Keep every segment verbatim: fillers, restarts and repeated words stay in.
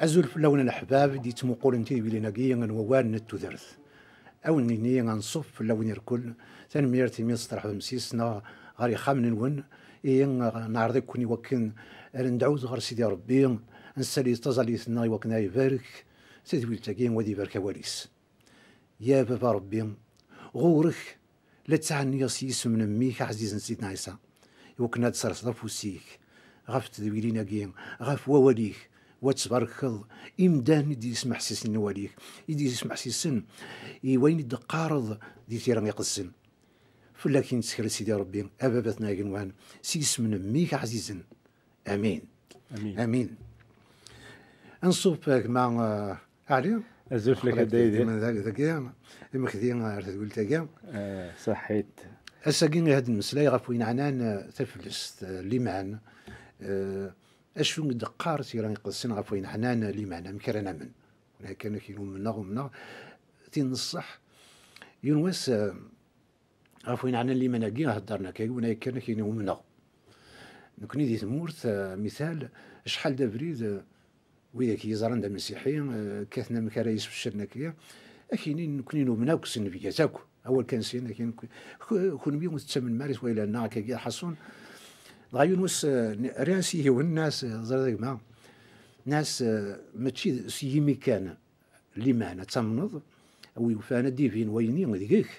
Azul fell-awen a leḥbab i d-yettmuqulen tidwilin-agi n wawal n tudert. A wen-nini anṣuf fell-awen irkel, tanemmirt imi testreḥbem s yis-neɣ ɣer yixxamen-nwen. Ihi neɛreḍ-iken i wakken ara nedɛu ɣer Sidi Ṛebbi, ad nessali taẓallit-nneɣ i wakken ad ibarek tadwilt-agi, u ad ibarek awal-is. Ya Baba Ṛebbi, ɣur-k la ttɛenniɣ s yisem n Mmi-k aɛzizen Sidna Ɛisa, i wakken ad d-tserseḍ afus-ik ɣef tedwilin-agi, ɣef wawal-ik, u ad tbarkeḍ imdanen i d-yesmeḥsisen i wawal-ik, i d-yesmeḥsisen i wayen i d-teqqareḍ di Tira Iqedsen. Fell-ak i nettkel, Sidi Ṛebbi, a Baba-tneɣ agenwan, s yisem n Mmi-k aɛzizen. Amin. Amin. Amin. Anṣuf a gma, eh, Ɛli. Azul fell-ak a Dda Yidir. Dagi, imekdi ar tedwilt-agi. Eh, ṣaḥit. Ass-agi ad nmeslay ɣef wayen ɛnan, eh, taflest, eh, liman. Eh, acu i d-teqqar Tira Iqedsen ɣef wayen ɛnan liman, amek ara namen? Win akken akken umneɣ, umneɣ, tin n ṣṣeḥ. Yiwen wass, eh, ɣef wayen ɛnan liman-agi, heddren akka, win akken akken umneɣ. Nekni di tmurt, eh, mital, acḥal d abrid, eh, widak yeẓran d amsiḥi, eh, kkaten amek ara yesfecclen akka. Akini nekni numen akk s nnbiyyat akk. Awal kan sin, akini ku-, ku-, kunwi ur tettamnem ara s wayla-nneɣ, akkagi ḥaṣun. Dɣa yiwen wass, eh, n-, rriɣ-as i yiwen, nniɣ-as, eh, ẓriɣ a gma, nniɣ-as, eh, mačči d-, s yimi kan, liman ad tamneḍ, a wi yufan ad d-ibin wayen-i deg-k.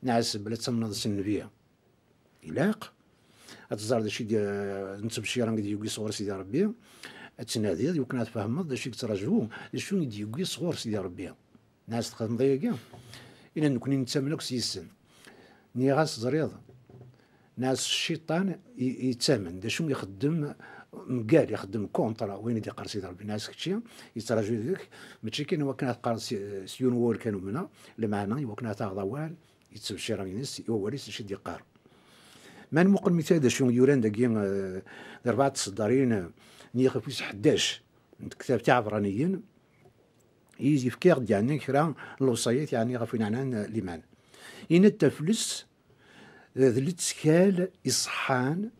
Nniɣ-as, bla ad tamneḍ s nnbi, ilaq ad teẓreḍ d acu i d-, n ttebcira i d-yewwi sɣur Sidi Ṛebbi, ad tnadiḍ i wakken ad tfehmeḍ d acu i yettraǧu, d acu i d-yewwi sɣur Sidi Ṛebbi. Nniɣ-as, txedmeḍ ayagi? Ina nekni nettamen akk s yis-sen. Nniɣ-as, ẓriḍ, nniɣ-as, cciṭan i, i yettamen, d acu i ixeddem mgal, ixeddem contre wayen i d-iqqar Sidi Ṛebbi. Nniɣ-as, kečči, yettraǧu deg-k, mačči kan i wakken ad teqqareḍ s, s yiwen wawal kan umneɣ, lameɛna i wakken ad taɣeḍ awal, yettbecciṛ ines i wawal-is acu i d-iqqar. Ma nmuqel mital d acu yuran dagi, eh, d rebɛa tseddarin, eh, n yixef wis ḥdac n tektabt Iɛebṛaniyen, i yefka-ɣ-d, yeɛni, kra n lewṣayat, yeɛni, ɣef wayen ɛnan, eh, liman. Yenna-d taflest, eh, d lettkal iṣeḥḥan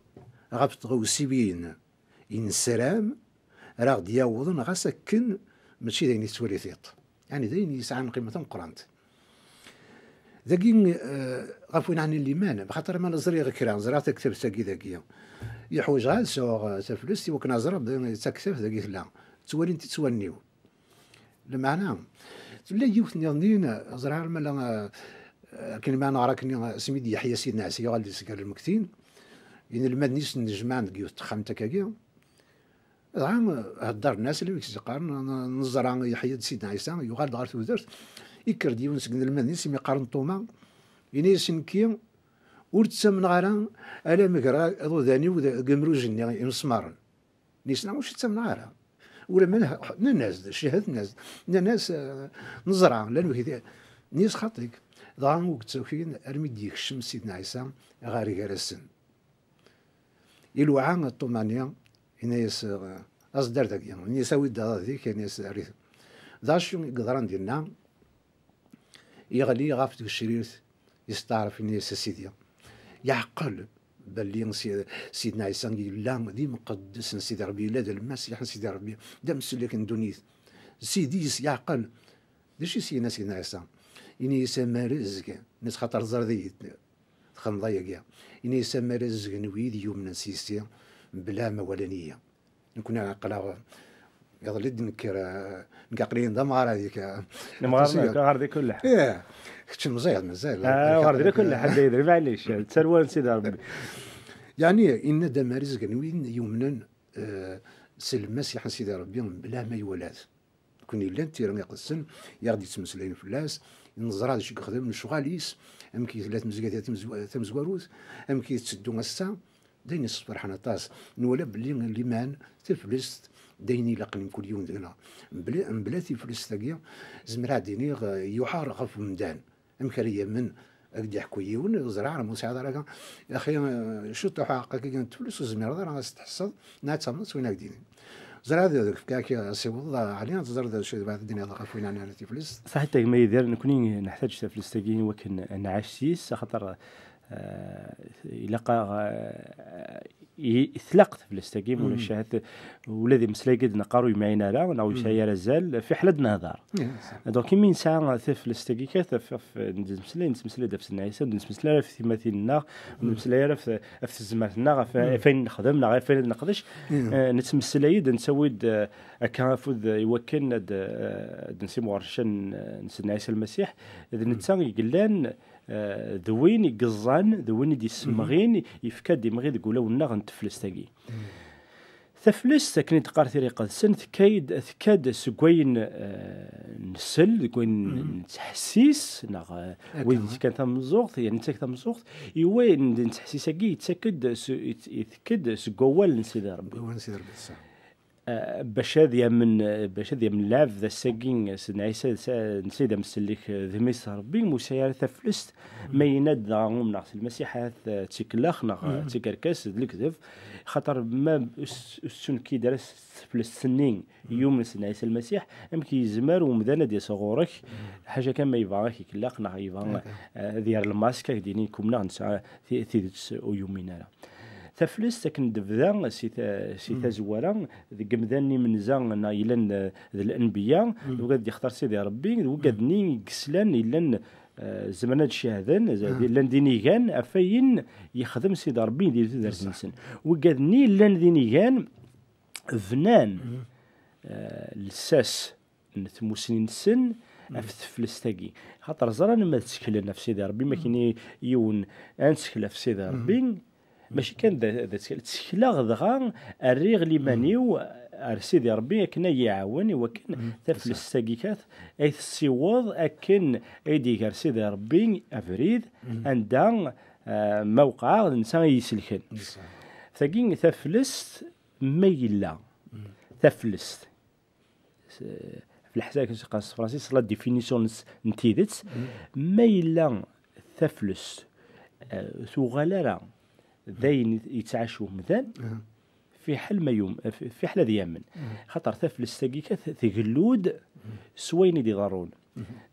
ɣef tɣawsiwin i nesram ara ɣ-d-yawḍen, ɣas akken mačči d ayen yettwali tiṭ. Yeɛni d ayen yesɛan lqima tameqqrant. Dagi, eh, ɣef wayen ɛnan liman, bxaṭer ma la ẓriɣ kra, ẓriɣ taktabt-agi dagi, yeḥwaǧeɣ ad sɛuɣ, eh, taflest i wakken ad ẓreɣ d taktabt dagi tella. Ttwalin-tt s wallen-iw. Lameɛna, tella yiwet nniḍen, ẓriɣ arma la, eh, akken ma neɣra akkenni, asmi d-yeḥya Sidna Ɛisa, yuɣal-d seg lmegtin, inelmaden-is nnejmaɛen deg yiwet texxamt akkagi, dɣa heddren-as, ala wid i s-yeqqaren, n-, neẓra yeḥya-d Sidna Ɛisa, yuɣal-d ɣer tudert, ikker-d yiwen seg inelmaden-is, imi qqaren Ṭuma, yenna-yas, nekki ur ttamneɣ ara, ala ma greɣ iḍudan-iw deg umruj-nni imesmaren. Nisna ur ttamneɣ ara. Ulamma nna-, nnan-as-d, cehden-as-d, nnan-as, eh, neẓra, llan wid, nni-as xaṭi-k. Dɣa ur yettakin armi d-yekcem Sidna Ɛisa ɣer gar-asen. Iluɛa Ṭumani, yenna-yas, eh, aẓ-d ar dagi, yenna-yas awi-d aḍad-ik, yenna-yas err-it. D acu i yeḍran dinna? Yeɣli ɣef tgecrirt, yesteɛref, yenna-yas, a Sidi, yeɛqel belli Si-, Sidna Ɛisa yella d imqeddes n Sidi Ṛebbi, yella d Lmasiḥ n Sidi Ṛebbi, d amsellek n ddunit. Sidi-s yeɛqel. D acu i s-yenna Sidna Ɛisa? Yenna-yas, amar azgen, nna-s xaṭer teẓriḍ-iyi-d, txedmeḍ ayagi. Yenna-yas, amar azgen wid yumnen s yis-i, mebla ma walan-iyi. Nekni aql-aɣ iḍelli d-nekker, eh, nekk aql-iyi d amɣar adik, eh. Nemɣar aṭas i nekk, ɣer di kul ḥal. Ih, kečč meẓẓiyeḍ mazal. Ah, ɣer di kul ḥal, d aydi, maɛlic, d tarwa n Sidi Ṛebbi. Yeɛni, yenna-d amar azgen win yumnen, eh, s Lmasiḥ n Sidi Ṛebbi, mebla ma iwala-t. Nekni llant Tira Iqedsen i aɣ-d-yettmeslayen fell-as, neẓra d acu i yexdem, lecɣal-is, amek i tella tmezgida tamezwa-, tamezwarut, amek i tetteddu ass-a, d ayen yessefraḥen aṭas. Nwala belli liman, taflest, d ayen ilaqen i mkul yiwen deg-neɣ. Mebla, mebla tiflest-agi, zemreɣ ad d-iniɣ, eh, yuḥar ɣef umdan. Amek ara yamen? Ad k-d-yeḥku yiwen, ẓriɣ ara ma ur sɛiḍ ara, axi, eh, ciṭuḥ uɛeqqa-agi n teflest, ur tezmireḍ ara ad s-tḥesseḍ, neɣ ad tamneḍ s wayen ara k-d-inin. Ẓriɣ ad, ad k-fkeɣ asiweḍ, a Ɛli, ad teẓreḍ d acu i tebɣiḍ ad d-tiniḍ ɣef wayen ɛnan tiflest. Saḥit a gma Yidir, nekni neḥtaǧ taflest-agi i wakken ad nɛac s yis, axaṭer Eh, ilaq-aɣ, eh, i- tlaq teflest-agi, ulac ahat ula d imeslay i d-neqqar ur yemɛin ara, neɣ ur yesɛi ara azal, fiḥel ad nehder. Donc, imi nesɛa taflest-agi kan, ɣef, ɣef, nettmeslay, nettmeslay-d ɣef Sidna Ɛisa, ur nettmeslay ara ɣef timatin-nneɣ, ur nettmeslay ara ɣef, ɣef tezmert-nneɣ, ɣef, ɣef ayen nexdem, neɣ ɣef ayen ad neqdec. Eh, nettmeslay-d, nettawi-d, eh, akka afud i wakken ad, eh, ad nsimeɣ ɣer ccan, eh, n Sidna Ɛisa Lmasiḥ, d netta i yellan, eh, d win i yeẓẓan, d win i d-issemɣin, yefka-d imɣi deg ulawen-nneɣ n teflest-agi. Taflest, akken i d-teqqar Tira Iqedsen, tekka-d, tekka-d seg wayen, eh, nsell, deg wayen nettḥessis, neɣ, eh, wid yettekkan tameẓẓuɣt, yani nettak tameẓẓuɣt, i wayen nettḥessis-agi yettak-d s- yet- yettekk-d seg wawal n Sidi Rebbi. Wawal n Sidi Rebbi, ṣṣeḥ. Eh, bac ad yamen, bac ad yamen lɛebd ass-agi, Sidna Ɛisa, s- netta i d amsellek, eh, d mmi-s Rebbi, ur yesɛi ara taflest, ma yenna-d dɣa umneɣ s Lmasiḥ, ahat, eh, d tikellax neɣ, eh, d tikerkas, d lekdeb, xaṭer ma ur s- ur tettunekki-d ara s teflest-nni i yumen Sidna Ɛisa Lmasiḥ, amek yezmer umdan ad d-yas ɣur-k, ḥaca kan ma yebɣa ad k-ikellax neɣ yebɣa, eh, ad yerr lmask, ad k-d-yini nekk umneɣ, nesɛa ti- tidet ur yumin ara. Taflest akken d-tebda si ta- si tazwara, deg imdanen imenza neɣ yellan d, d lenbiya, d wigad d-yextar Sidi Rebbi, d wigad-nni i yeslan yellan, eh, zemren ad cahden, llan d inigan ɣef wayen yexdem Sidi Rebbi di tudert-nsen. Wigad-nni llan d inigan, bnan, eh, lsas n tmusni-nsen ɣef teflest-agi. Xaṭer ẓran ma tteklen ɣef Sidi Rebbi, ma kini yiwen ad nettkel ɣef Sidi Rebbi, mačči kan d, d ttkel-, ttekleɣ dɣa rriɣ liman-iw ar Sidi Rebbi akken ad yi-iɛawen i wakken taflest-agi kat ay tessiweḍ akken ay d-iger Sidi Rebbi abrid anda, eh, ma wqɛeɣ d netta ay yi-iselken. Tagi taflest ma yella taflest, s- ɣef leḥsab kan s tefransist, la définition n s- n tidet, ma yella taflest, eh, tuɣal ara d ayen yettɛac umdan, fiḥel ma yum-, f- fiḥel ad yamen. Xaṭer taflest-agi kan t- tgellu-d s wayen i d-iḍerrun.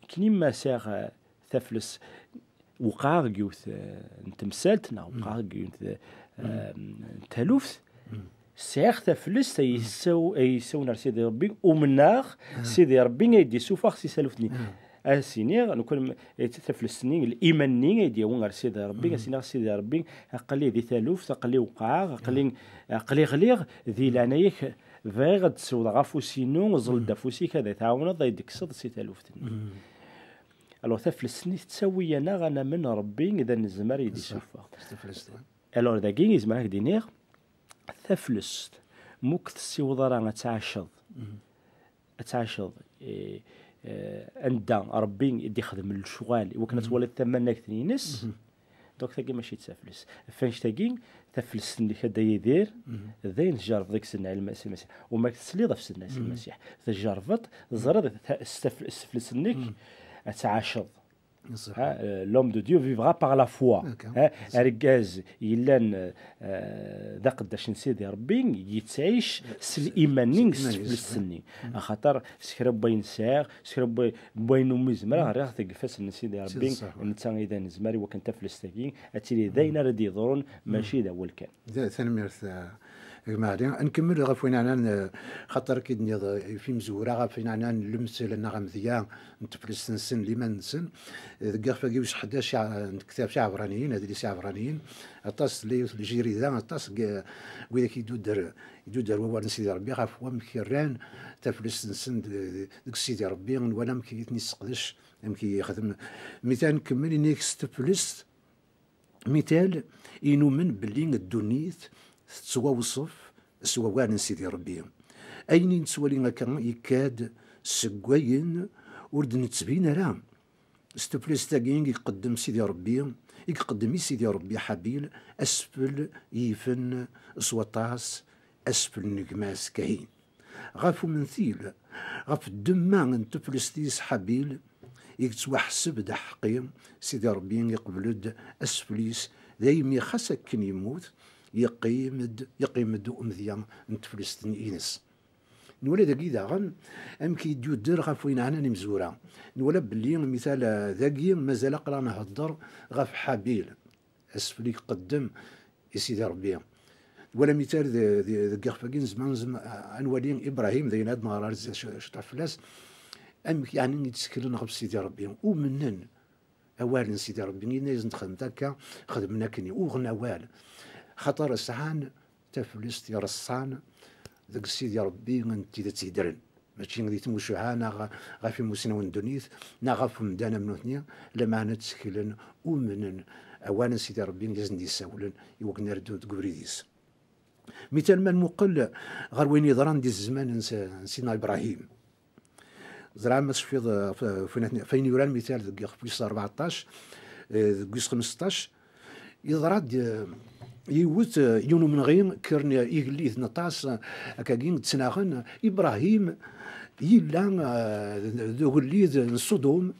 Kni ma sɛiɣ, eh, taflest, wqɛeɣ deg yiwet, eh, n temsalt, neɣ wqɛeɣ deg yiwet, eh, n taluft, sɛiɣ taflest ay yessaw-, ay yessawnen ar Sidi Rebbi, umneɣ Sidi Rebbi ay d-yessufeɣ si taluft-nni. Ad s-iniɣ, nekkni, eh, taflest-nni, liman-nni ay d-yawin ar Sidi Rebbi, ad s-iniɣ Sidi Rebbi, aql-i di taluft, aql-i wqɛeɣ, aql-i, aql-i ɣliɣ, di leɛnaya-k, bɣiɣ ad d-ssiwḍeɣ afus-inu, ẓẓel-d afus-ik, ad yi-tɛawneḍ, ad yi-d-tekkseḍ si taluft-nni. Alors, taflest-nni tettawi-aneɣ ad namen Rebbi d anezmar i d-isuffeɣ. Alors, dagi, izmer ad k-d-iniɣ, taflest, muk tessiweḍ ara ad tɛaceḍ, ad tɛaceḍ, eh, eh, anda Rebbi i d-ixdem lecɣal, i wakken ad twaliḍ tamanagt-ines, donc tagi mačči d taflest. Ɣef annect-agi, taflest-nnek a Dda Yidir, d ayen tjerrbeḍ deg Sidna Ɛisa Lmasiḥ. Uma tesliḍ ɣef Sidna Ɛisa Lmasiḥ, tjerrbeḍ, teẓriḍ ta- s taf- s taflest-nnek ad tɛaceḍ. Ha, euh, l'homme de Dieu vivra par la foi. D'accord. Ha, argaz yellan, euh, d aqeddac n Sidi Rebbi, yettɛic s liman-nni, s teflest-nni. Axaṭer s kra n wayen sɛiɣ, s kra n wa- n wayen umi zemreɣ, rriɣ-t deg ifassen n Sidi Rebbi, netta i d anezmar i wakken taflest-agi ad tili d ayen ara d-yeḍrun, mačči d awal kan. Da, tanemmirt, eh, a gma Ɛli. Ad nkemmel ɣef wayen ɛnan, eh, xaṭer akka i d-nniḍ, eh, ɣef imezwura, ɣef wayen ɛnan lemtel neɣ amedya n teflest-nsen, liman-nsen. Eh, deg ixef-agi wis ḥdac iɛ-, n tektabt Iɛebraniyen, adlis Iɛebraniyen, aṭas tella yiwet n lǧirida, aṭas n widak i d-udder, i d-udder wawal n Sidi Rebbi ɣef wamek i rran taflest-nsen de-, de-, deg Sidi Rebbi, nwala amek i ten-isseqdec, amek i yexdem. Mi ta nkemmel, ini-ak s teflest, Mital, i numen belli ddunit tettwawṣef s wawal n Sidi Rebbi. Ayen i nettwali akka yekka-d seg wayen ur d-nettbin ara. S teflest-agi i iqeddem Sidi Rebbi, i iqeddem i Sidi Rebbi Ḥabil asfel yifen s waṭas, asfel n gma-s Kahin. Ɣef umentil, ɣef ddemma n teflest-is Ḥabil, i yettwaḥseb d aḥeqqi, Sidi Ṛebbi iqbel-d asfel-is, daymi xas akken yemmut, yeqqim-d, yeqqim-d umedya n teflest-ines. Nwala dagi daɣen amek i d-yudder ɣef wayen ɛnan imezwura. Nwala belli mital, eh, dagi mazal aql-aɣ nhedder ɣef Ḥabil. asfel i iqeddem i Sidi Ṛebbi. Wala mital de-, de-, deg yixef-agi nezmer, nezmer a nwali Ibrahim, d ayen ad nɣer ar zdat c-, ciṭuḥ fell-as, amek yeɛni i d-tteklen ɣef Sidi Ṛebbi, umnen awal n Sidi Ṛebbi, yenna-yasen-d xedmet akka, xedmen akken, uɣen awal, xaṭer sɛan taflest ireṣṣan deg Sidi Ṛebbi n tidet yeddren. Mačči di tmucuha neɣ ɣef imusnawen n ddunit neɣ ɣef umdan am nutni, lameɛna tteklen, umnen awal n Sidi Ṛebbi i asen-d-yessawlen i wakken ara ddun deg ubrid-is. Mital ma nmuqel ɣer wayen yeḍran di zzman n s-, n Sidna Ibrahim. Ẓriɣ ma tecfiḍ, eh, f-, f-, f-, ayen yuran mital deg yixef wis rbeɛṭac, eh, deg wis xemseṭṭac, yeḍra-d, eh, yiwet, eh, yiwen umenɣi, kkren igelliden aṭas, eh, akkagi ttnaɣen. Ibrahim yella, eh, d ugellid n Ṣudum,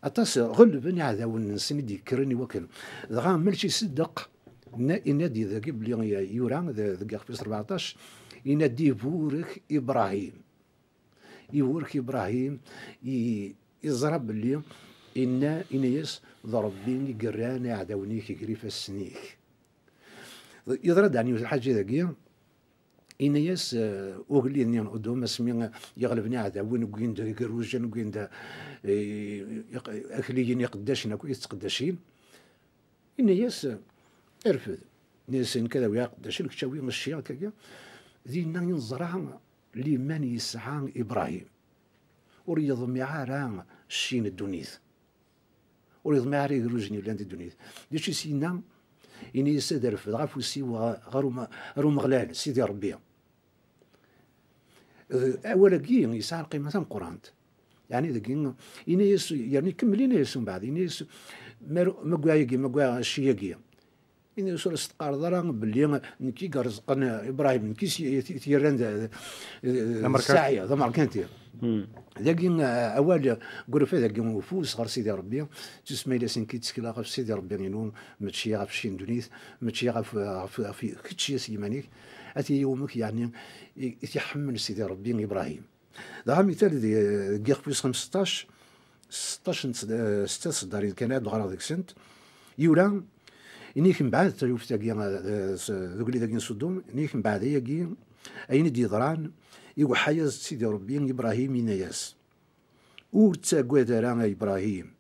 aṭas ɣelben iɛdawen-nsen i d-yekkren i wakken. Dɣa Melciseddeq, inna-, inna-d dagi belli yura d-, deg yixef wis rbeɛṭac, inna-d iburek Ibrahim. Iburek Ibrahim, i-, iẓra belli inna, inna-yas: "D Ṛebbi i yerran iɛdawen-ik ger ifassen-ik." Yeḍra-d ɛni lḥaǧa dagi, inna-yas, eh, ugellid-nni n Udum, asmi yeɣleb iɛdawen, wwin-d igerrujen, wwin-d, eh, iq-, akliyen, iqeddacen akk, i teqeddacin. Inna-yas: "Rfed." Inna-yas: "Nekk ad awiɣ iqeddacen, kečč awi cci akkagi." Dinna i neẓra liman yesɛa Ibrahim. Ur yeḍmiɛ ara cci n ddunit. Ur yeḍmiɛ ara igerrujen yellan di ddunit. D acu i s-yenna? Ini-as: "Ad refdeɣ afus-iw ɣer Ume-, ɣer Umeɣlal, Sidi Ṛebbi." D-, awal-agi yesɛa lqima tameqqrant. Yeɛni dagi, ini-as, yerna ikemmel ini-as umbeɛd, ini-as: "Ma ru-, ma wwiɣ ayagi, ma wwiɣ cci-agi." Ini-as: "Ur as-teqqareḍ ara belli nekk i yerezqen Ibrahim, nekk i s-, i t-, i t-yerran d, d, d, d amerkanti. Ssaɛya, d amerkanti." Dagi, eh, awal n urfad-agi ufus ɣer Sidi Ṛebbi, tusma-yas nekk i ttekleɣ ɣef Sidi Ṛebbi-inu, mačči ɣef cci n ddunit, mačči ɣef, ɣef, ɣef kečč s yiman-ik, ad t-yawmek, yeɛni, i, i t-iḥemmel Sidi Ṛebbi Ibrahim. Dɣa mital di, deg yixef wis xemseṭṭac, seṭṭac n tse-, eh, setta tseddarin kan ad ɣreɣ deg-sent, yura, inik mbeɛd taluft-agi, eh, s-, d ugellid-agi n Ṣudum, inik mbeɛd ayagi, ayen i d-yeḍran, iweḥḥa-yas-d Sidi Ṛebbi Ibrahim, yenna-yas: "Ur ttaggad ara, a Ibrahim,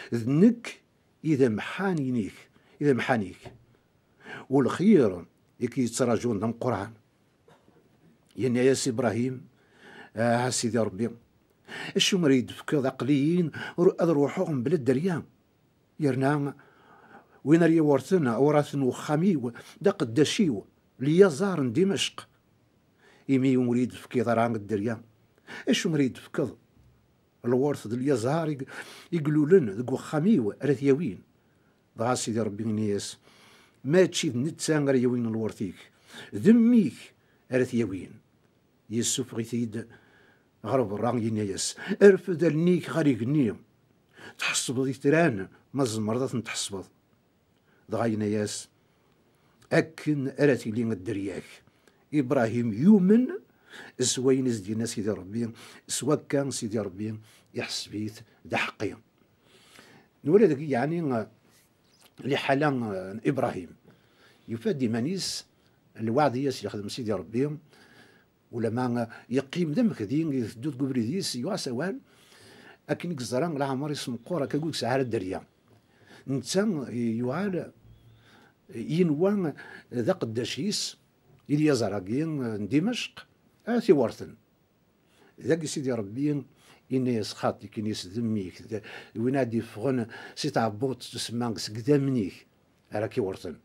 d nekk i d amḥan-inek, i d amḥan-ik, u lxir i k-yettraǧun d ameqqran." Yenna-yas Ibrahim: "Ah, a Sidi Ṛebbi, acu ara yi-d-tefkeḍ? Aql-iyi ru-, ad ruḥeɣ mebla dderya. Yerna win ara yi-iwurten awrat n uxxam-iw d aqeddac-iw, Lyaẓar n Dimecq. Imi ur yi-d-tefkiḍ ara dderya, acu ara yi-d-tefkeḍ? Lwert d Lyaẓar i, i ilulen deg uxxam-iw ara t-yawin." Dɣa Sidi Ṛebbi ini-as: "Mačči d netta ara yawin lwert-ik, d mmi-k ara t-yawin." Yessufeɣ-it-id ɣer berra, yenna-yas: "Rfed allen-ik ɣer igenni, tḥesbeḍ itran, ma tzemreḍ ad ten-tḥesbeḍ." Dɣa yenna-yas: "Akken ara tili dderya-k." Ibrahim yumen s wayen i s-d-yenna Sidi Ṛebbi, s wakka Sidi Ṛebbi iḥseb-it d aḥeqqi. Nwala dagi, yeɛni, liḥala n Ibrahim. Yufa-d iman-is, lweɛd i as-yexdem Sidi Ṛebbi, ulama yeqqim d amekdi, iteddu deg ubrid-is, yuɣ-as awal, akken i yeẓra leɛmer-is meqqer, akka ur yesɛi ara dderya. Netta yuɣal yenwa d aqeddac-is, Ilyaẓar-agi n Dimecq, ad t-iwerten. Dagi Sidi Ṛebbi yenna-yas: "Xaṭi, kin-is d mmi-k, d win ad d-iffɣen si tɛebbuḍt tusemma seg idammen-ik ara k-iwerten."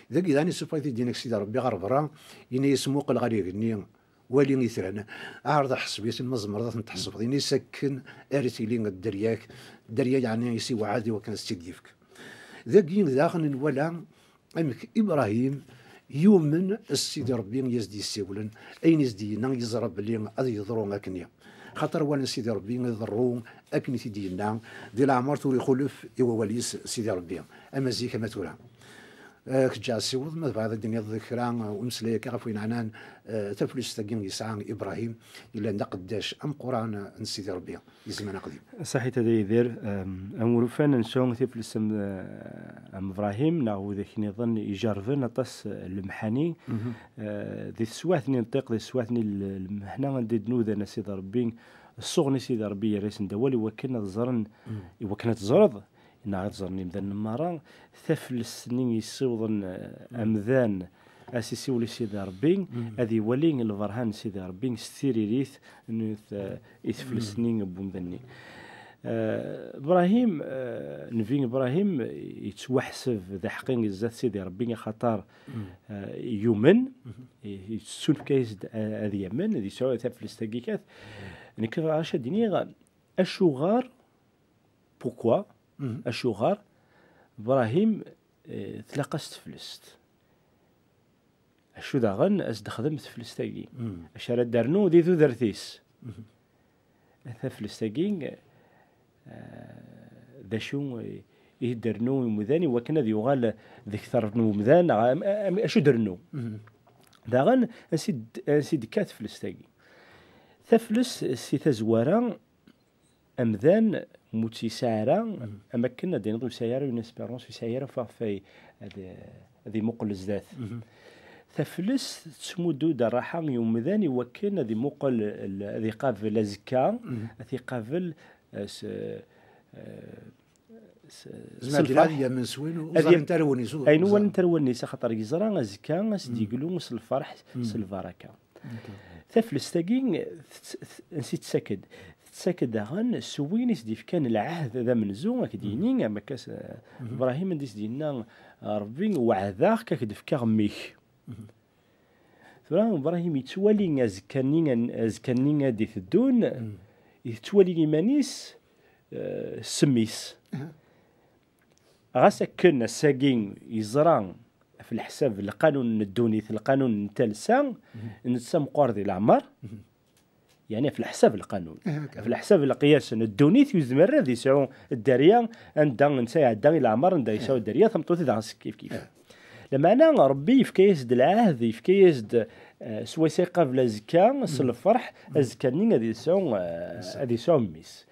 Dagi daɣen isuffeɣ-it-id inek Sidi Ṛebbi ɣer berra, yenna-yas: "Muqel ɣer igenni, wali itran, ɛreḍ aḥseb-iten ma tzemreḍ ad ten-tḥesbeḍ." Ini-as: "Akken ara tili dderya-k, dderya yeɛni i s-iwɛed i wakken ad s-tt-id-yefk." Dagi daɣen nwala amek Ibrahim yumen s Sidi Ṛebbi i as-d-yessiwlen, ayen i s-d-yenna yeẓra belli ad yeḍru akkenni. Xaṭer walan Sidi Ṛebbi iḍerru akken i t-id-yenna, di leɛmer-t ur ixulef i wawal-is Sidi Ṛebbi, ama zik ama tura. Eh, kečč a siweḍ, ma tebɣiḍ ad d-tiniḍ kra, eh, umeslay akka ɣef wayen ɛnan, eh, taflest-agi yesɛa Ibrahim, yellan d aqeddac ameqqran n Sidi Ṛebbi, i zzman aqdim. Saḥit a Dda Yidir, em, am urufan nsu tiflest am, eh, am Ibrahim, neɣ widak nniḍen ijerrben aṭas, eh, lemḥani, eh, di teswiɛt-nni n ṭṭiq, di teswiɛt-nni n l-, lmeḥna, anda i d-nudan a Sidi Ṛebbi, ssuɣen i Sidi Ṛebbi yerra-yasen-d awal i wakken ad ẓren, i wakken ad teẓreḍ, neɣ ad ẓren imdanen merra, taflest-nni yessiwḍen, eh, amdan, a s-isiwel i Sidi Ṛebbi, ad iwali lberhan n Sidi Ṛebbi s tiririt n t-, i teflest-nni n wemdan-nni. Eh, Ibrahim, eh, Nnbi Ibrahim yettwaḥseb d aḥeqqi zdat Sidi Ṛebbi, axaṭer, eh, yumen, i-, yettunefk-as-d a-, ad yamen, ad yesɛu taflest-agi kat. Nekk bɣiɣ ad d-iniɣ, acuɣer, pourquoi, acuɣer Ibrahim, eh, tlaq-as teflest? Acu daɣen as-d-texdem teflest-agi? Acu ara d-ternu di tudert-is? Taflest-agi, eh, d acu i, i d-ternu i umdan i wakken ad yuɣal d kter n umdan, neɣ am-, am-, acu d-ternu? Daɣen, ansi d-, ansi d-tekka teflest-agi? Taflest, si tazwara, amdan mu tt-yesɛi ara, am akken ad d-tiniḍ ur yesɛi ara une espérance, ur yesɛi ara ɣef wayes ad, ad imuqel zdat. Taflest tettmuddu-d rraḥa i umdan i wakken ad imuqel, ad iqabel azekka, ad iqabel, eh, s, eh, s, s lferḥ. Ad yamen s wayen ur ẓrint ara wallen-is, ayen ur walent ara wallen-is, axaṭer yeẓra azekka ad s-d-yeglu s lferḥ, s lbaraka. Taflest-agi, tett-, t-, ansi tettak-d? Tettak-d daɣen s win i s-d-ifkan lɛahd d amenzu, ad k-d-yini, am akka s-, Ibrahim, anda i s-d-yenna Ṛebbi, weɛdeɣ-k, ad k-d-fkeɣ mmi-k. Tura Ibrahim yettwali azekka-nni, azekka-nni ad d-iteddun, yettwali iman-is, eh, s mmi-s. Ɣas akken ass-agi yeẓra ɣef leḥsab n lqanun n ddunit, lqanun n talsa, netta meqqer di leɛmer, yeɛni ɣef leḥsab n lqanun. Ɣef leḥsab n leqyas n ddunit, yezmer ad yesɛu dderya anda netta iɛedda i leɛmer, anda yesɛu dderya, tameṭṭut daɣen s kif kif. Lameɛna Ṛebbi yefka-yas-d lɛahd, yefka-yas-d, eh, s wayes ay qabel azekka, s lferḥ, azekka-nni ad yesɛu, eh, ad yesɛu mmi-s.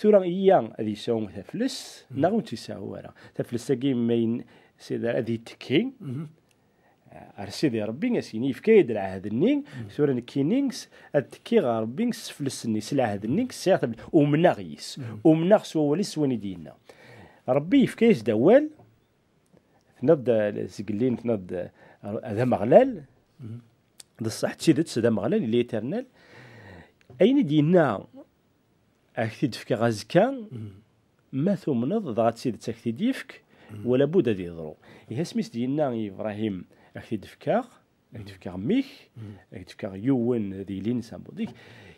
Tura, iya ad yesɛu taflest, neɣ ur tt-yesɛu ara. Taflest-agi, ma yen-, Sidi, ad yettekki, ar Sidi Ṛebbi, as-yini, yefka-yi-d lɛahd-nni, tura nekkini s-, ad tekkiɣ ɣer Ṛebbi s teflest-nni, s lɛahd-nni, sɛiɣ taflest, umneɣ yis, umneɣ s wawal-is, s wayen i d-yenna. Ṛebbi yefka-yas-d awal, tenniḍ-d, eh, zgelli, tenniḍ-d, eh, d Ameɣlal, d ṣṣeḥ, d tidet, d Ameɣlal, il est éternel. Ayen i d-yenna, ad k-t-id-fkeɣ azekka, ma tumneḍ, dɣa d tidet ad k-t-id-yefk, wala bud ad yeḍru. Ihi asmi s-d-yenna i Ibrahim, ad k-t-id-fkeɣ, ad k-d-fkeɣ mmi-k, ad k-d-fkeɣ yiwen d yelli-ines am bud-ik,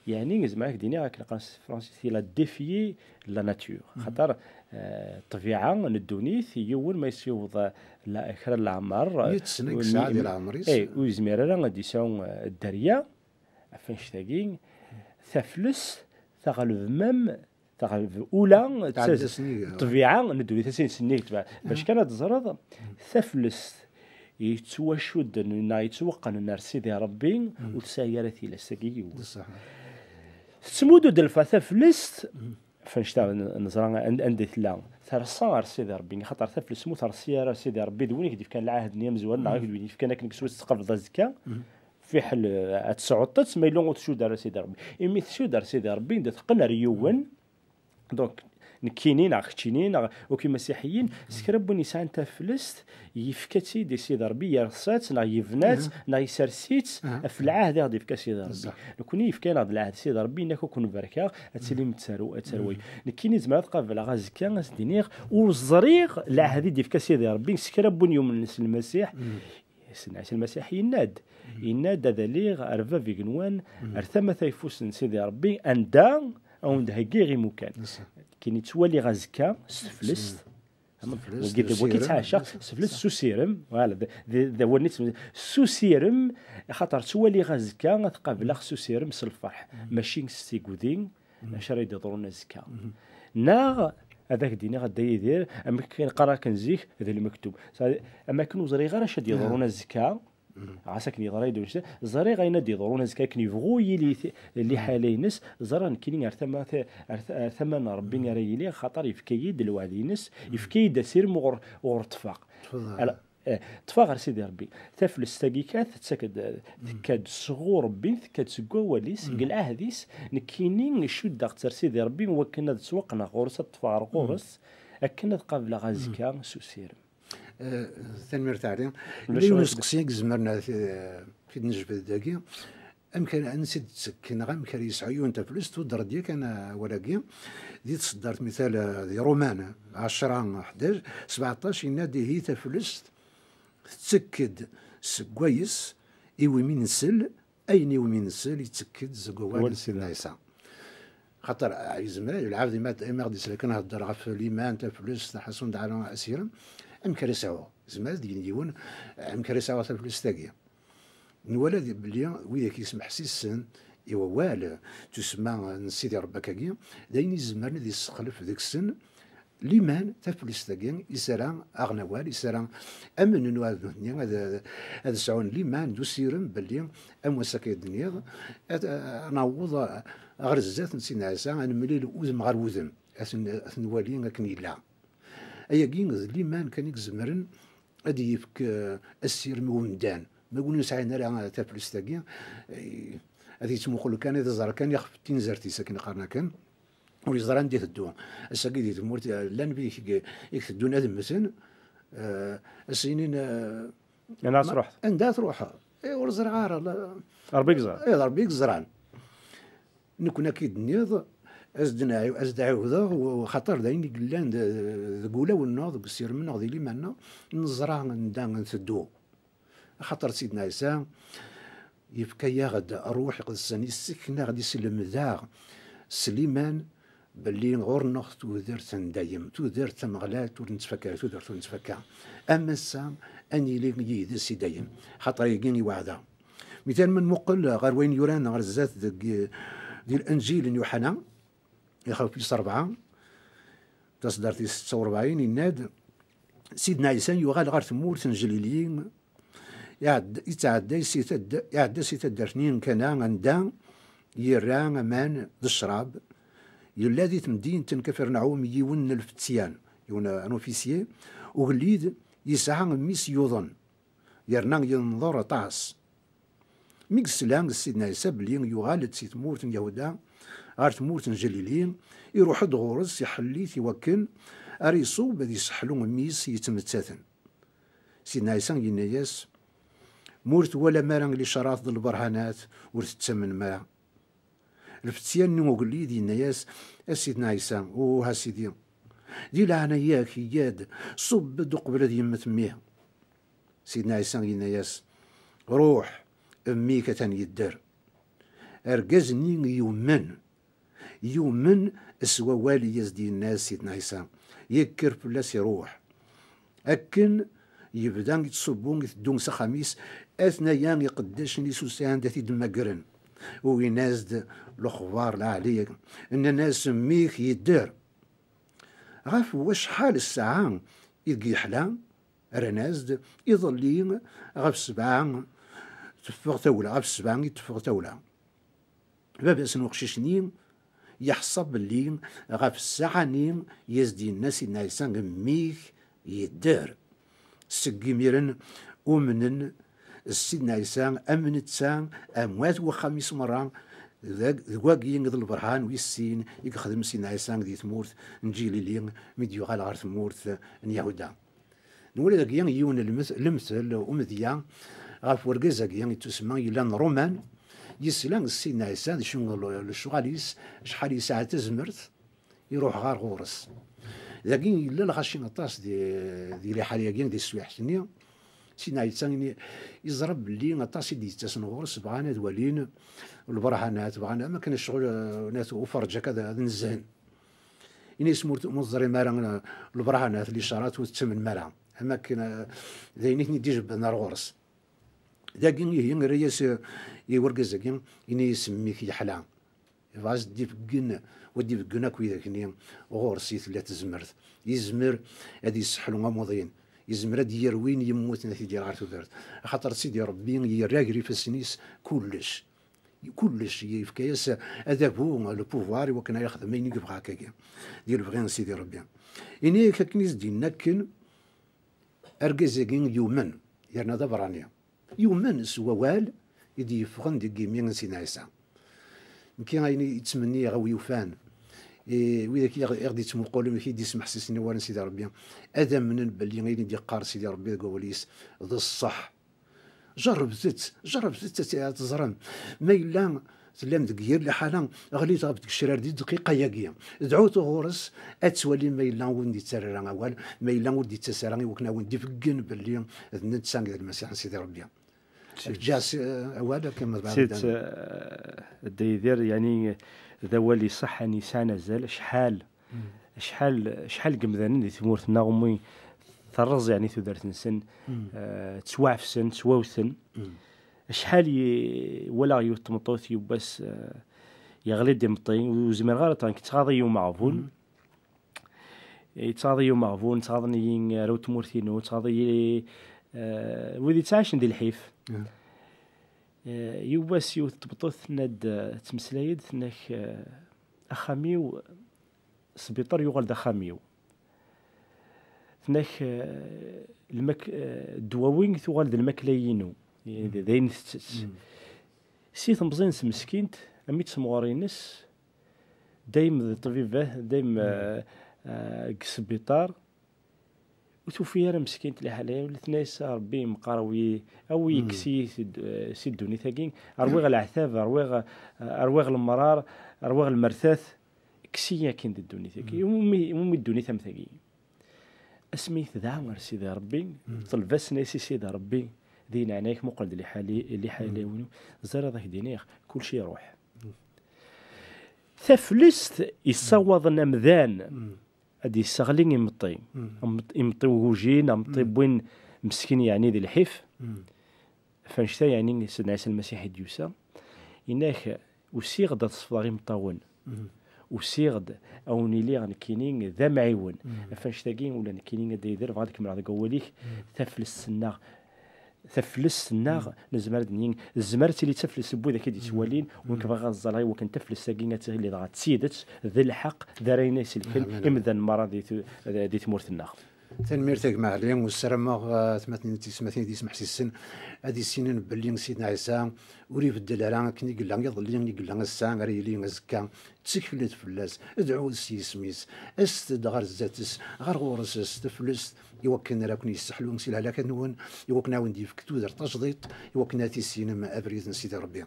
yeɛni, zemreɣ ad k-d-iniɣ akken qqaren s tefransist, il a défié la nature. Xaṭer, eh, ṭṭbiɛa n ddunit, yiwen ma yessiweḍ, eh, la-, kra n leɛmer, eh, ur yezmir ara ad yesɛu, eh, dderya, ɣef annect-agi, taflest taɣleb mam, taɣleb ula, ṭṭbiɛa n ddunit, asin sennig ṭṭbiɛa. Bac kan ad teẓreḍ, taflest yettwacudden neɣ yettwaqqnen ar Sidi Ṛebbi, ur tesɛi ara tilast-agi yiwen. Tettmuddu-d lfa taflest, f annect-a n-, neẓra an-, anda i tella. Terṣa ar Sidi Ṛebbi, xaṭer taflest mu terṣi ara ar Sidi Ṛebbi, d win i k-d-ifkan lɛahd-nni amezwaru, neɣ i k-d-win ifkan akken swayes tqableḍ azekka, fiḥel, eh, ad tesɛuḍ-tt, ma yella ur tcudd ara Sidi Ṛebbi. Imi tcudd ar Sidi Ṛebbi, anda teqqen ar yiwen, donc, nekkini, neɣ keččini, neɣ akk imasiḥiyen, s kra n win yesɛan taflest, yefka-tt-id i Sidi Ṛebbi, yerṣa-tt, neɣ yebna-tt, neɣ yessers-itt, ɣef lɛahd i ɣ-d-yefka Sidi Ṛebbi. Nekkni yefka-yaɣ-d lɛahd Sidi Ṛebbi, yenna-k ad ken-barkeɣ, ad tilim d tarw-, d tarwa-iw. Nekkini zemreɣ ad qableɣ azekka, ad s-d-iniɣ, ur ẓriɣ lɛahd i d-yefka Sidi Ṛebbi, s kra n win yumnen s Lmasiḥ, Sidna Ɛisa Lmasiḥ yenna-d, yenna-d: "Ad aliɣ ar bab igenwan, ar tama tayeffust n Sidi Ṛebbi, anda a wen-d-heggiɣ imukan." Nekkini ttwaliɣ azekka s teflest. Wagi d, wagi ttɛacaɣ s teflest, s usirem. Voilà, d, d, d awal-nni, s usirem, axaṭer ttwaliɣ azekka ad qableɣ s usirem, s lferḥ, mačči s tigudi, acu ara yi-d-iḍrun azekka. Neɣ Ad ak-d-iniɣ a Dda Yidir, amek akken qqareɣ akken zik, d lmektub. Sa-, am akken ur ẓriɣ ara acu ad d-yeḍrun azekka, ɣas akken yeḍra-yi-d wannect-a, ẓriɣ ayen ad d-yeḍrun azekka akken yebɣu yili t-, liḥala-ines, ẓriɣ nekkini ar tama, ar t-, ar tama n Ṛebbi ara yili, axaṭer yefka-yi-d lweɛd-ines, yefka-yi-d asirem ur, ur ṭṭfeɣ. Ala, eh, ṭṭfeɣ ɣer Sidi Ṛebbi. Taflest-agi kan tettak-d, tekka-d sɣur Ṛebbi, tekka-d seg wawal-is, deg lɛahd-is, nekkini cuddeɣ-tt ar Sidi Ṛebbi, wakken ad ttwaqqneɣ ɣur-s, ad ṭṭfeɣ ɣer ɣur-s, akken ad qableɣ azekka s usirem. Eh, tanemmirt a Ɛli. Yella yiwen usteqsi i izemren ad t-, ad t-id-nejbed dagi. Amek ara, ansi d-tettekk, neɣ amek ara yesɛu yiwen taflest, tudreḍ yakan awal-agi, di tseddart, mital, eh, di Ṛuman ɛecra ḥdac, sbeɛṭac, yenna-d ihi taflest tettekk-d seg wayes iwumi nsell, ayen iwumi nsell yettekk-d seg wawal n Sidna Ɛisa. Xaṭer, ah, yezmer lɛebd imi, imi ɣ-d-isla kan hedder ɣef liman, taflest, ḥasun d ɛala asirem, amek ara sɛuɣ? Yezmer ad d-yini yiwen, amek ara sɛuɣ taflest-agi? Nwala di, belli widak yesmeḥsisen i wawal, tussma n Sidi Ṛebbi akkagi, d ayen izemren ad yessexlef deg-sen liman, taflest-agi, is ara aɣen awal, is ara amnen uɛad nutni ad, ad sɛun liman d usirem belli am wass akka i d-nniɣ, ad, ad naweḍ ɣer zdat n Sidna Ɛisa, ad nemlil udem ɣer wudem, ad ten-, ad t-nwali akken yella. Ayagi d liman kan i izemren ad d-yefk, eh, asirem i umdan. Ma win ur nesɛin ara taflest-agi, eh, ad yettmuqul kan, ad iẓer kan ixef n tinzert-is, akken qqaren akken, ur yeẓri anda iteddu. Ass-agi di tmurt, eh, llan wid i k-, i iteddun ad mmten, eh, ad s-inin, eh, anda ad truḥeḍ? Anda ad truḥeḍ? Eh, ur ẓriɣ ara, la-, Ṛebbi i yeẓran. Eh, d Ṛebbi i yeẓran. Nekkni akka i d-nniḍ, as-d-nɛiw-, as-d-ɛiwdeɣ, u-, xaṭer d ayen i yellan d-, deg wulawen-nneɣ, deg usirem-nneɣ, di liman-nneɣ, neẓra anda nteddu. Axaṭer Sidna Ɛisa yefka-yaɣ-d Ṛṛuḥ Iqedsen, yessken-aɣ-d, yesselmed-aɣ s liman belli ɣur-neɣ tudert n dayem, tudert tameɣlant ur nettfakka, tudert ur nettfakka. Am ass-a, ad nili yid-s i dayem, xaṭer ayagi i weɛda. Mital ma nmuqel ɣer wayen yuran ɣer zdat deg, di Lenǧil n Yuḥana, ixef wis ṛebɛa, taṣeddart-is setta u ṛebɛin, yenna-d, Sidna Ɛisa yuɣal ɣer tmurt n Jlili, iɛedd-, ittɛedday si tadd-, iɛedda si taddart-nni n Kana, anda yerra aman d ccrab. Yella di temdint n Kafarnaɛum yiwen n lfetyan, yiwen n ufisye, ugellid yesɛa mmi-s yuḍen. Yerna yenḍer aṭas. Mi yesla Sidna Ɛisa belli yuɣal-d si tmurt n Yahuda ɣer tmurt n Jalili, iruḥ-d ɣur-s, iḥell-it i wakken ara iṣub ad iseḥlu mmi-s yettmettaten. Sidna Ɛisa yenna-yas, ma ur twalam ara licarat d lberhanat, ur tettamnem ara. Lfetyan-nni ugellid yenna-yas, a Sidna Ɛisa, uh a Sidi, di leɛnaya-k, yya-d, ṣubb-d uqbel ad yemmet mmi. Sidna Ɛisa yenna-yas, ruḥ, mmi-k atan yedder. Argaz-nni yumen, yumen s wawal i as-d-yenna Sidna Ɛisa, yekker fell-as iruḥ. Akken yebda yettṣubbu, iteddu s axxam-is, atnaya iqeddacen-is usan-d ad t-id-mmagren. Uwin-as-d lexbar lɛali, nnan-as, mmi-k yedder. Ɣef wacḥal ssaɛa i deg yeḥla? Rran-as-d, iḍelli ɣef sebɛa teffeɣ tawla, ɣef sebɛa i teffeɣ tawla. Baba-s n uqcic-nni yeḥṣa belli ɣef ssaɛa-nni i as-d-yenna Sidna Ɛisa, mmi-k yedder. Seg imiren umnen s Sidna Ɛisa am netta, am wat n uxxam-is merra, deg, deg wagi d lberhan wis sin i yexdem Sidna Ɛisa di tmurt n Ǧilili mi d-yuɣal ɣer tmurt n Yahuda. Nwala dagi yiwen n lmet-, lemtel umedya ɣef wergaz-agi yettusemma yellan Ṛuman, yesla s Sidna Ɛisa d acu n le-, lecɣal-is, acḥal yesɛa tazmert, iruḥ ɣer ɣur-s. Dagi yella lɣaci aṭas di, di liḥala-agi, di teswiḥt-nni. Sidna Ɛisa ini, yeẓra belli aṭas i d-yettasen ɣur-s, bɣan ad walin lberhanat, bɣan am akken ccɣel, eh, nat uferǧ akka ad, ad nezzhen. Ini-as, ma ur t-, ma ur teẓrim ara, eh, lberhanat, licarat, ur tettamnem ara. Am akken, eh, d ayen i ten-id-ijebbden ar ɣur-s. Dagi ihi, irra-yas, eh, i wergaz-agi, ini-as, mmi-k yeḥla. Yebɣa ad s-d-ibeggen, wa d-ibeggen akk widak-nni, ɣur-s i tella tezmert. Yezmer ad yesseḥlu amuḍin, yezmer ad d-yerr win yemmuten, ad t-id-yerr ɣer tudert. Axaṭer Sidi Ṛebbi yerra gar ifassen-is kullec. Kullec, yefka-yas adabu, le pouvoir, i wakken ad yexdem ayen i yebɣa akkagi. Di lebɣi n Sidi Ṛebbi. Ini-ak akken i s-d-yenna akken, argaz-agi yumen, yerna d abeṛṛani. Yumen s wawal i d-yeffɣen deg yimi n Sidna Ɛisa. Nekki ayen i ttmenniɣ a wi yufan, i widak i ɣ-, i ɣ-d-ittmuqulen, i d-ismeḥsisen i wawal n Sidi Ṛebbi, ad amnen belli ayen i d-yeqqar Sidi Ṛebbi deg wawal-is d ṣṣeḥ. Jerrbet-tt, jerrbet-tt ad, ad teẓrem. Ma yella tellam deg yir liḥala, ɣlit ɣef tgecrar di dqiqa-yagi. Dɛut ɣur-s, ad twalim ma yella ur d-yettarra ara awal, ma yella ur d-yettas ara i wakken ad wen-d-ibeggen belli d netta i d Lmasiḥ n Sidi Ṛebbi. Ǧǧiɣ s-, awal akken ma tebɣiḍ. Tidet, ad eh, Dda Yidir, yani, d awal iṣeḥḥan, yesɛan azal, acḥal, acḥal, acḥal n yemdanen di tmurt-nneɣ umi terreẓ, yani, tudert-nsen, eh, ttwaɛefsen, ttwawten. Acḥal i walaɣ yiwet n tmeṭṭut yiwwas, eh, yeɣli-d imeṭṭi, ur zmireɣ ara ad ṭṭreɣ, yettɣaḍ-iyi umeɣbun. Yettɣaḍ-iyi umeɣbun, ttɣaḍen-iyi arraw n tmurt-inu, ttɣaḍ-iyi, eh, wid yettɛicen di lḥif. Eh, yiwwas yiwet n tmeṭṭut tenna-d, eh, tettmeslay-d, tenna-k, eh, axxam-iw, sbiṭar yuɣal d axxam-iw. Tenna-k, eh, lmak-, eh, ddwawi tuɣal d lmakla-inu. D, d ayen tettett. Si temẓi-ines meskint, armi d temɣer-ines, dayem d ṭṭbibat, dayem, eh, eh, deg sbiṭar. Ur tufi ara meskint liḥala-ya, ula tenna-yas, "A Ṛebbi meqqar, awi, awi, kkes-iyi si d-, eh, si ddunit-agi, rwiɣ leɛtab, rwiɣ, eh, rwiɣ lemrar, rwiɣ lmertat, kkes-iyi akin di ddunit-agi." Iwumi, iwumi ddunit am tagi? Asmi tedɛa ar Sidi Ṛebbi, ṭleb-as, tenna-yas i Sidi Ṛebbi, "Di leɛnaya-k, muqel-d liḥali-, liḥala-inu, ẓer ad ak-d-iniɣ, kulci iṛuḥ." Taflest yessawaḍen amdan ad yesseɣli imeṭṭi. Imeṭ-, imeṭṭi ugujin, imeṭṭi wwin meskin, yeɛni di lḥif. Ɣef annect-a, yeɛni, Sidna Ɛisa Lmasiḥ i d-yusa, yenna-k, "Usiɣ-d ad sefḍeɣ imeṭṭawen. Usiɣ-d a wen-iliɣ nekkini d amɛiwen." Ɣef annect-agi, ula nekkini, a Dda Yidir, bɣiɣ ad kemmleɣ deg wawal-ik, taflest-nneɣ, taflest-nneɣ, nezmer ad d-nini, tezmer ad tili d taflest n widak i d-yettwalin, u nekk bɣiɣ ad ẓẓaleɣ i wakken taflest-agi ad tili dɣa d tidet, d lḥeqq, d ara iselken imdanen merra di tu-, di tmurt-nneɣ. Tanemmirt a gma Ɛli, u ssarameɣ, eh, atmaten d teysetmatin i d-yesmeḥsisen ad issinen belli Sidna Ɛisa ur ibeddel ara, akken i yella iḍelli, i yella ass-a, ara yili azekka. Tteklet fell-as, dɛut s yisem-is, aset-d ɣer zdat-s, ɣer ɣur-s s teflest, i wakken ara ken-yesseḥlu si lehlakat-nwen, i wakken a wen-d-yefk tudert tajdiṭ, i wakken ad tissinem abrid n Sidi Ṛebbi.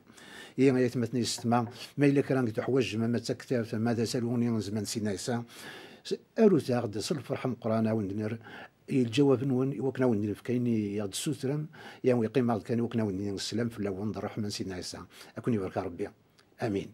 Ihi ay atmaten yessetma, ma yella kra i teḥwaǧem, ama d taktabt, ama d asaru-nni n zzman n Sidna Ɛisa, s-, arut-aɣ-d s lferḥ ameqqran a wen-d-nerr i lǧawab-nwen, i wakken a wen-d-nefk ayen i aɣ-d-tessutrem, i yeqqimeɣ-d kan i wakken a wen-d-nini sslam fell-awen d ṛṛeḥma n Sidna Ɛisa. A ken-ibarek Ṛebbi. Amin.